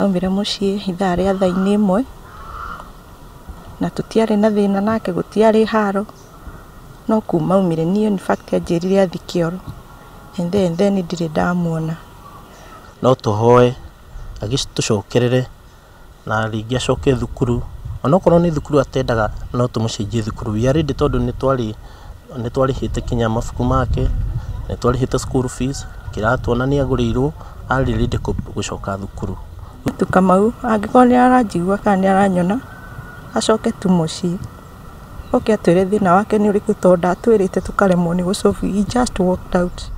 Aumire mũciĩ ithaa rĩa thaa-inĩ 1 na tũtiarĩ na thĩna nake, gũtiarĩ haro, no kuma aumire niĩ in fact anjĩrire athiĩ kĩoro and then ndirĩ ndamuona. No tũhoe agĩtũcokerere na rĩngĩ acoke thukuru, onokorwo nĩ thukuru atendaga no tũmũcenjie thukuru. We are ready, tondũ nĩ twarĩhĩte kinya mabuku make, nĩ twarĩhĩte school fees, kĩratũ ona nĩ agũrĩirwo, arĩ ready gũcoka thukuru. Tu Kamau angĩkorwo nĩ aranjigua kana nĩ aranyona, acoke tu mũciĩ, oke atwĩre thĩna wake nĩ ũrĩkũ, tondũ ndatwĩrĩte tũkaremwo nĩ gũ solve. He just walked out.